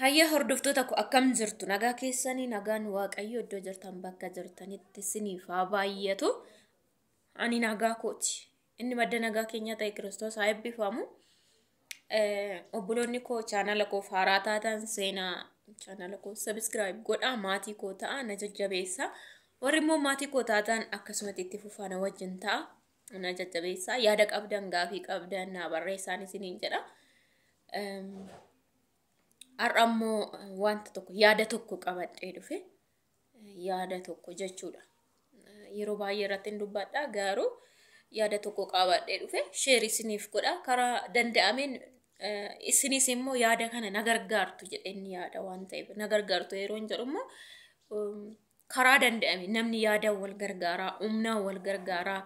Hayya hordoftoota koo, akkam jirtu? Nagaa keessanii? Nagaan Waaqayyo iddoo jirtan bakka jirtanitti isiniif haa baay'atu. Ani nagaa kooti. Inni madda nagaa keenya ta'e Kiristoos haa eebbifamu. Obboloonni koo chaanala koo haaraa taatan seenaa chaanala koo subscribe godhaa, maatii koo ta'a, na jajjabeessa. Warri immoo maatii koo taatan akkasumatti itti fufaa na wajjin ta'a. Na jajjabeessa. Yaada qabdan, gaafii qabdan naa barreessaan isiniin jedha. Har'a immoo wanta tokko, yaada tokko qabadhee dhufe. Yaada tokko jechuudha. Yeroo baay'ee irratti hin dubbadha, garuu yaada tokko qabadhee dhufe share isiniif godha. Karaa danda'ameen isinis immoo yaada kana na gargaartu jedheen yaada waan ta'eef, na gargaartu yeroo hin jedhu immoo karaa danda'ame namni yaadaan wal gargaaraa, humnaan wal gargaaraa,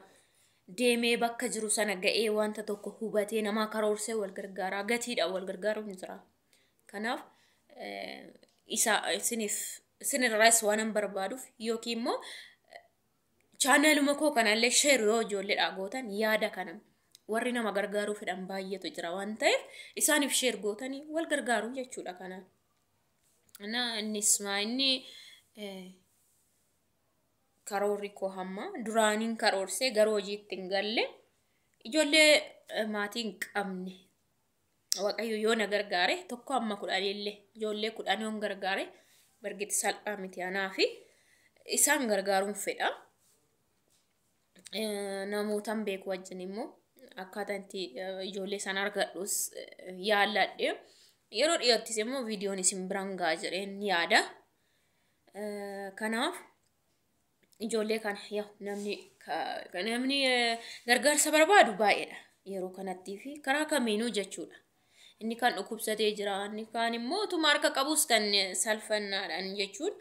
deemee bakka jiru sana ga'ee wanta tokko hubatee namaa karoorsee wal gargaaraa, gatiidhaan wal gargaaruun hin jira. Kanaaf isa isiniif isinirraas waan hin barbaaduuf yookiin immoo chaanaluma koo kanallee share yoo ijoolleedhaa gootan, yaada kana warri nama gargaaruu fedhan baay'eetu jira waan ta'eef isaaniif share gootanii wal gargaaruu jechuudha kanaan. Na innis maa inni karoorri koo hamma duraaniin karoorsee garuu hojiitti hin galle, ijoollee maatii hin qabne Waaqayyo yoo na gargaare tokko amma 10illee, ijoollee 10 yoon gargaare bargiti salphaa miti anaa fi isaan gargaaruun fedha. Namootan beeku wajjin immoo akkaataa itti ijoollee sana argadhus yaalladhe. Yeroo dhiyoottis immoo viidiyoon isin biraan ga'a jedheen yaada. Kanaaf ijoollee kana yaa namni gargaarsa barbaadu baay'eedha yeroo kanattii fi karaa kamiinuu jechuudha. Inni kan dhukkubsatee jira, inni kaan immoo utuma harka qabus kan salphannaadhaan jechuun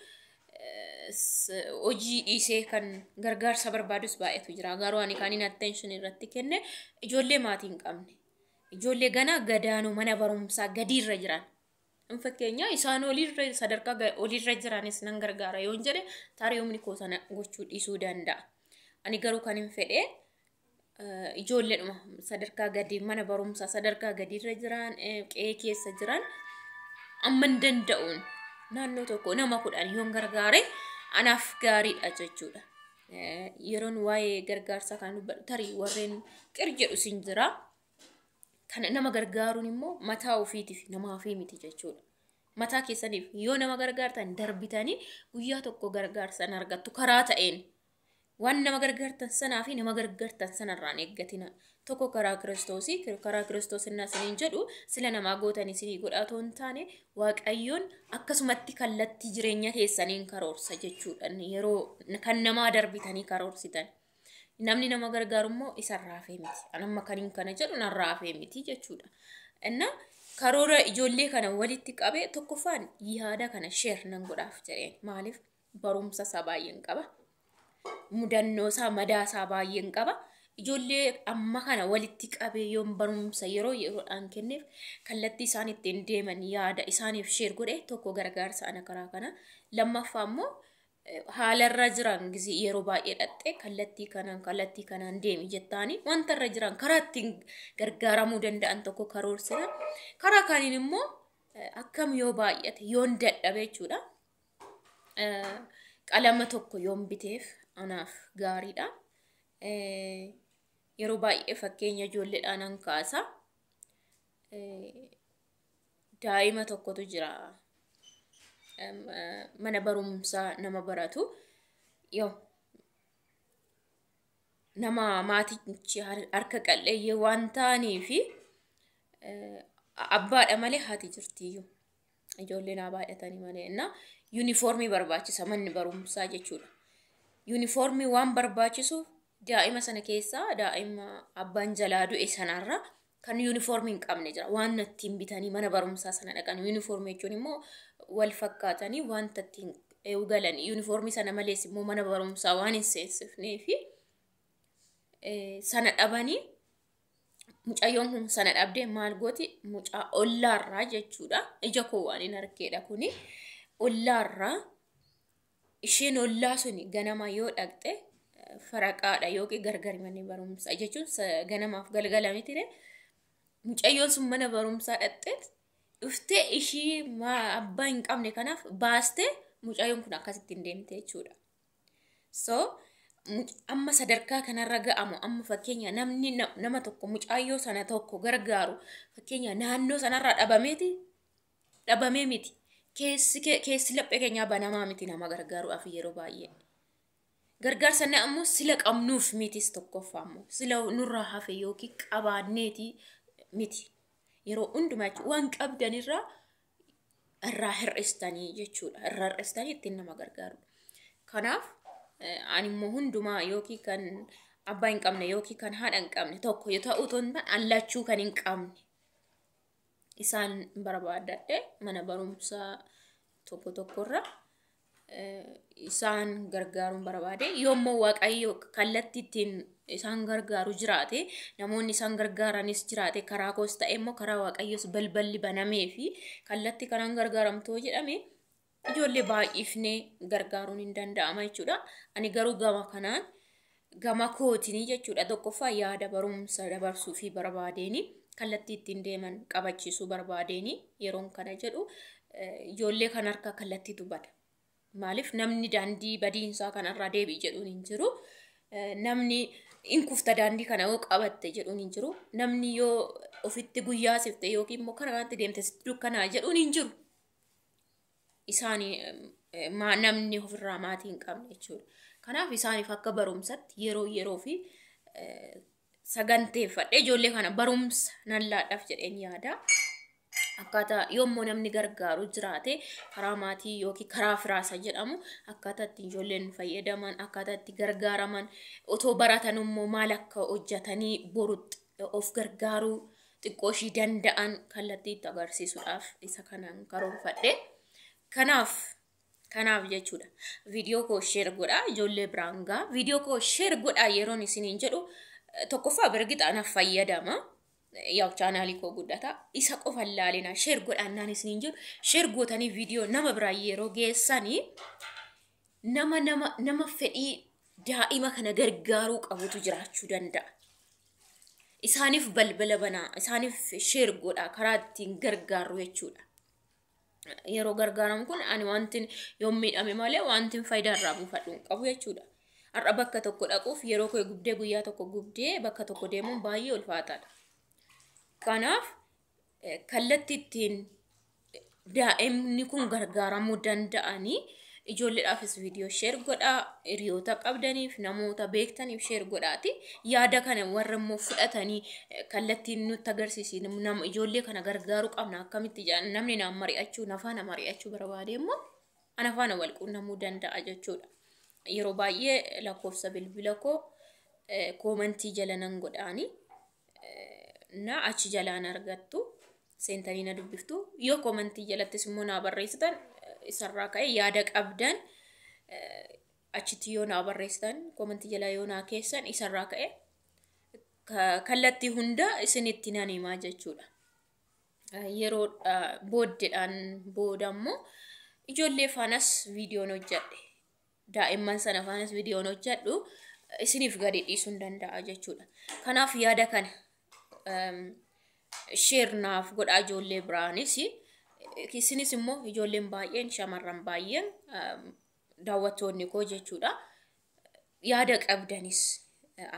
hojii dhiisee kan gargaarsa barbaadus baay'eetu jira. Garuu ani kan inni attention irratti kenne ijoollee maatii hin qabne. Ijoollee ganaa gadaanuu mana barumsaa gadiirra jiran. Fakkeenya isaan oliirra, sadarkaa oliirra jiranis nan gargaara yoon jedhe tarii humni koo sana gochuu dhiisuu danda'a. Ani garuu kan hin fedhe ijoolleedhuma sadarkaa gadii, mana barumsaa sadarkaa gadiirra jiran, qe'ee keessa jiran, amma hin danda'uun naannoo tokko nama 10 yoon gargaare anaaf gaariidha jechuudha. Yeroon waa'ee gargaarsaa kan dubbadhu tarii warreen qir jedhu sin jira. Kana nama gargaaruun immoo mataa ofiitiif namaafii miti jechuudha. Mataa keessaniif yoo nama gargaartan darbitanii guyyaa tokko gargaarsan argattu karaa ta'een. Waan nama gargaartan sanaa fi nama gargaartan sanarraan eeggatina. Tokko karaa Kiristoosii, karaa Kiristoos innaa isiniin jedhu sila namaa gootan isinii godhaa otoo hin taane, Waaqayyoon akkasumatti kallattii jireenya keessaniin karoorsa jechuudha. Yeroo kan namaa darbitanii karoorsitan. Namni nama gargaaru immoo isarraa hafee miti. An amma kaniin kana jedhu narraa hafee miti jechuudha. Inna karoora ijoollee kana walitti qabee tokkoffaan yaada kana share nan godhaaf jedheen. Maaliif? Barumsa isaa baay'een qaba. Mudannoo isaa, madaa isaa baay'een qaba. Ijoollee amma kana walitti qabee yoon barumsa yeroo yeroodhaan kenneef, kallattii isaan ittiin deeman yaada isaaniif share godhe, tokko gargaarsa ana karaa kana. Lammaffaa immoo haalarra jiran gisee yeroo baay'ee dhaxxee kallattii kanaan, kallattii kanaan deemi jettaanii wanta irra jiran karaa ittiin gargaaramuu danda'an tokko karoorsina. Karaa kaaniin immoo akkam yoo baay'ate yoon dadhabe jechuudha. Qalama tokko yoon biteef anaaf gaariidha. Yeroo baay'ee fakkeenya ijoolleedhaan an kaasa. Daa'ima tokkotu jira. Mana barumsaa nama baratu. Yoo nama maatichi harka qalleeyyii waan ta'anii fi abbaadha malee haati jirtiyyuu. Ijoolleen haa baay'atanii malee. Innaa yuunifoormii barbaachisa manni barumsaa jechuudha. Yuunifoormii waan barbaachisuuf daa'ima sana keessaa daa'ima abbaan jalaa du'e sanarra kan yuunifoormii hin qabne jira. Waan ittiin bitanii mana barumsaa sana dhaqan, yuunifoormii jechuun immoo wal fakkaatanii wanta ittiin galan, yuunifoormii sana malees immoo mana barumsaa waan hin seensifnee fi sana dhabanii, mucayyoon kun sana dhabdee maal gooti? Mucaa ollaarraa jechuudha. Ija koo waan hin argeedha kuni. Ollaarraa, isheen ollaa suni ganama yoo dhaqxe faraqaadha yookiin gargari manni barumsaa jechuun ganamaaf galgala mitire. Mucayyoon sun mana barumsaa dhaqxeet Dhuftee ishii abbaa hin qabne kanaaf baastee mucayyoon kun akkasitti hin deemte jechuudha. So amma sadarkaa kanarra ga'amu, amma fakkeenya namni nama tokko mucayyoo sana tokko gargaaru fakkeenya naannoo sanarraa dhabameeti, dhabamee miti. Keessi laphee keenyaa banamaa miti nama gargaaruudhaaf yeroo baay'ee. Gargaarsa na ammoo sila qabnuuf mitis, tokkoffaa ammoo sila nurraa hafe yookiin qabaanneeti miti. Yeroo hundumaa jechuudha waan qabdanirraa irraa hir'istanii jechuudha. Irraa hir'istanii ittiin nama gargaaru. Kanaaf ani immoo hundumaa yookiin kan abbaa hin qabne yookiin kan haadha hin qabne tokko yoo ta'u otoo hin taane allachuu kan hin qabne isaan barbaadadhe mana barumsaa tokko tokkorra isaan gargaaruun barbaade. Yoommoo Waaqayyo kallattii ittiin isaan gargaaru jiraate, namoonni isaan gargaaranis jiraate, karaa koos ta'e immoo karaa Waaqayyoos balballi banamee fi kallattii kanaan gargaaramtoo jedhame, ijoollee baay'ifnee gargaaruun hin danda'ama jechuudha. Ani garuu gama kanaan gama kootinii jechuudha, tokkoffaa yaada barumsa dabarsuu fi barbaadeeni kallattii ittiin deeman qabachiisuu barbaadeeni yeroon kana jedhu, ijoollee kan harka kallattiitu bada. Maaliif namni daandii badiinsaa kanarraa deebi'i jedhuun hin jiru. Namni in kufta daandii kana yoo qabatte jedhuun hin jiru. Namni yoo ofitti guyyaa sifte yookiin immoo karaa kanatti deemte sitti dukkanaa jedhuun hin jiru. Isaan namni ofirraa maatii hin qabne jechuudha. Kanaaf isaaniif akka barumsatti yeroo yeroo fi saganteeffadhe ijoollee kana barumsa nan laadhaaf jedheen yaada. Akkaataa yommuu namni gargaaru jiraate karaa maatii yookiin karaa firaasa jedhamu, akkaataa itti ijoolleen fayyadaman, akkaataa itti gargaaraman, otoo baratan immoo maal akka hojjetanii borutti of gargaaruu xiqqoo ishii danda'an kallattii itti agarsiisuudhaaf isa kanaan karoorfadhe. Kanaaf jechuudha. Viidiyoo koo share godhaa, ijoollee biraan gaa. Viidiyoo koo share godhaa yeroon isiniin jedhu, tokkoffaa birgixa anaaf fayyadama. Yaa'u chaanaalii koo guddata. Isa qofa ilaalina, share godhaa isiniin jedhu, share gootanii viidiyoo nama biraa yeroo geessanii nama fedhii daa'ima kana gargaaruu qabutu jiraachuu danda'a. Isaaniif balbala banaa, isaaniif share godhaa karaa ittiin gargaaru jechuudha. Yeroo gargaaramu kun ani wanti yoon miidhame malee wanti faayidaa irraa buufadhu hin qabu jechuudha. Har'a bakka tokko dhaquuf yeroo koo gubdee, guyyaa tokko gubdee bakka tokko deemuun baay'ee ulfaataadha. Kanaaf kallattii ittiin daa'imni kun gargaaramuu danda'anii ijoolleedhaafis viidiyoo share godhaa, hiriyoota qabdaniif, namoota beektaniif share godhaati. Yaada kana warra immoo fudhatanii kallattiin nutti agarsiisi, nama ijoollee kana gargaaruu qabna akkamitti jedhan, namni naan mari'achuu, na faana mari'achuu barbaade immoo ana faana wal quunnamuu danda'a jechuudha. Yeroo baay'ee lakkoofsa bilbila koo koomantii jala nan godhaani, na achi jalaan argattu, seentanii na dubbiftu. Yoo koomantii jalattis immoo naa barreessitan, isarraa ka'e yaada qabdan achitti yoo naa barreessitan, koomantii jala yoo naa keessan, isarraa ka'e kallattii hunda isinitti nan himaa jechuudha. Yeroo booddeedhaan booda immoo ijoollee faanas viidiyoon hojjedhe. Daa'imman sana faanas viidiyoon hojjedhu isiniif gadi dhiisuu hin danda'a jechuudha. Kanaaf yaada kana share naaf godhaa ijoollee biraanis. Isinis immoo ijoolleen baay'een, shamarran baay'een daawwattoonni koo jechuudha. Yaada qabdanis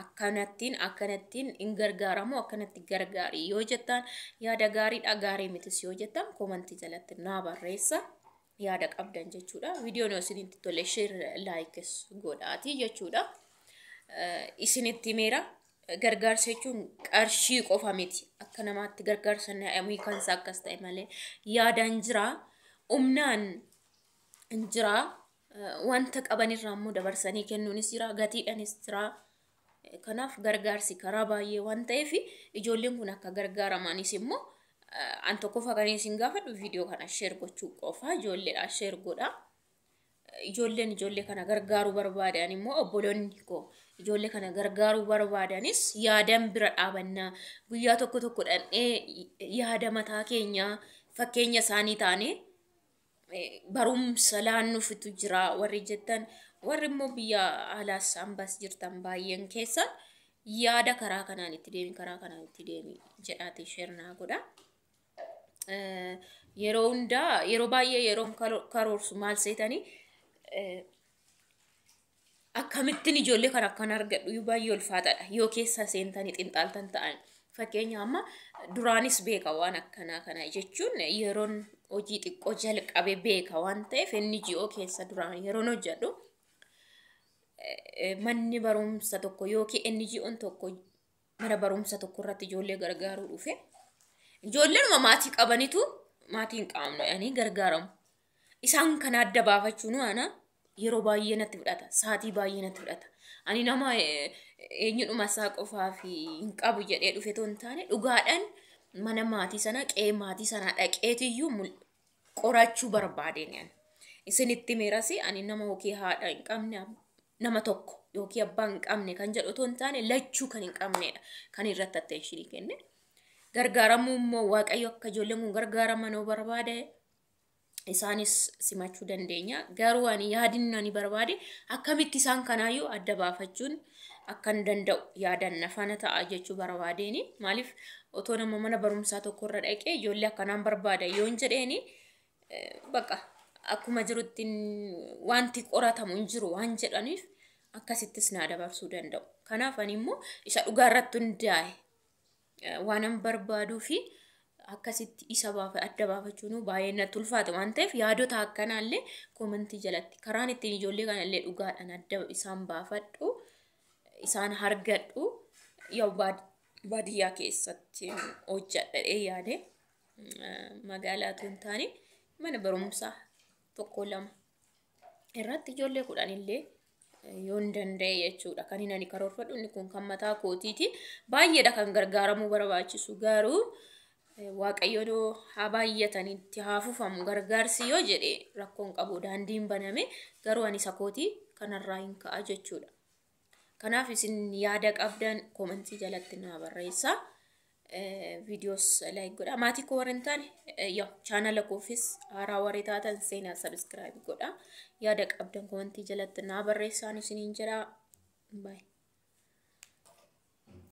akkanattiin akkanattiin hin gargaaramu, akkanatti gargaari yoo jettan yaada gaariidha, gaarii mitis yoo jettan koomantii jalatti naa barreessa yaada qabdan jechuudha. Viidiyoon yoo isinitti tole share, like godhaati jechuudha. Isinitti meera, gargaarsa jechuun qarshii qofa miti. Akka namaatti gargaarsa namii kansa akkas ta'e malee yaadaan jira, humnaan jira, wanta qabanirraa immoo dabarsanii kennuunis jira, gatiidhaanis jira. Kanaaf gargaarsi karaa baay'ee waan ta'eef ijoolleen kun akka gargaaramaanis immoo an tokkoffaa kan isin gaafadhu viidiyoo kana share gochuu qofa, ijoolleedha share godha. Ijoolleen ijoollee kana gargaaruu barbaadan immoo, obboloonni koo ijoollee kana gargaaruu barbaadanis, yaadan bira dhaabannaa, guyyaa tokko tokko dhandhee yaada mataa keenyaa fakkeenya isaanii taane barumsa laannuufitu jira warri jettan, warri immoo biyya alaas ambas jirtan baay'een keessan yaada karaa kanaan itti deemi, karaa kanaan itti deemi jedhaati share naa godha. Yeroo hundaa yeroo baay'ee yeroo karoorsu maal seetanii akkamittiin ijoollee kana akkan argadhu baay'ee ulfaataadha. Yoo keessa seentanii xinxaaltan ta'an. Fakkeenya amma duraanis beeka waan akkanaa kana jechuun yeroon hojii xiqqoo jalqabe beeka waan ta'eef NGO keessa duraan yeroon hojjedhu manni barumsa tokko yookiin NGO'n tokko mana barumsa tokko irratti ijoollee gargaaruu dhufe. Ijoolleenuma maatii qabanitu maatii hin qabne jedhanii gargaaramu. Isaan kana adda baafachuun ana yeroo baay'ee natti fudhata. Sa'aatii baay'ee natti fudhata. Ani nama eenyudhuma isaa qofaaf hin qabu jedhee dhufe otoo hin taane dhugaadhaan mana maatii sanaa qe'ee maatii sanaa dhaqeetiyyuu qorachuu barbaadeen ani. Isinitti meeras ani nama yookiin haadha hin qabne nama tokko yookiin abbaa hin qabne kan jedhu otoo hin taane lachuu kan hin qabnedha kan irratti attention kenne. Gargaaramuu immoo Waaqayyo akka ijoolleen kun gargaaraman yoo barbaade isaanis simachuu dandeenya. Garuu ani yaadinni ani barbaade akkamitti isaan kanaayyuu adda baafachuun akkan danda'u yaadan nafana ta'a jechuu barbaadeeni. Maaliif otoo nama mana barumsaa tokko irra dhaqee ijoollee akkanaan barbaada yoon jedheeni bakka akkuma jirutti wanti qoratamu hin jiru waan jedhaniif akkasittis naa dabarsuu danda'u. Kanaaf ani immoo isa dhugaa irratti hundaa'e waanan barbaaduu fi akkasitti isa adda baafachuun baay'ee natti ulfaata waan ta'eef yaadota akkanaallee koomentii jalatti karaan ittiin ijoollee kanallee dhugaadhaan adda isaan baafadhu isaan argadhu yoo baadiyyaa keessatti hojjedhee yaade magaalaa otoo hin taane mana barumsaa tokko lama irratti ijoollee 10 illee yoon danda'e jechuudha. Kan inni ani karoorfadhu inni kun kan mataa kootiiti. Baay'eedha kan gargaaramuu barbaachisu garuu Waaqayyoon haa baay'atanitti haa fufamu gargaarsi yoo jedhe rakkoon qabu daandiin baname garuu ani isa kootii kanarraa hin ka'a jechuudha. Kanaaf isin yaada qabdan koomentii jalatti naa barreessaa. Viidiyoos like godha. Maatii koo warra hin taane yaa chaanala koofis haaraa warri taatan seenaa subscribe godha. Yaada qabdan koomentii jalatti naa barreessaan isiniin jedha. Baay'ee.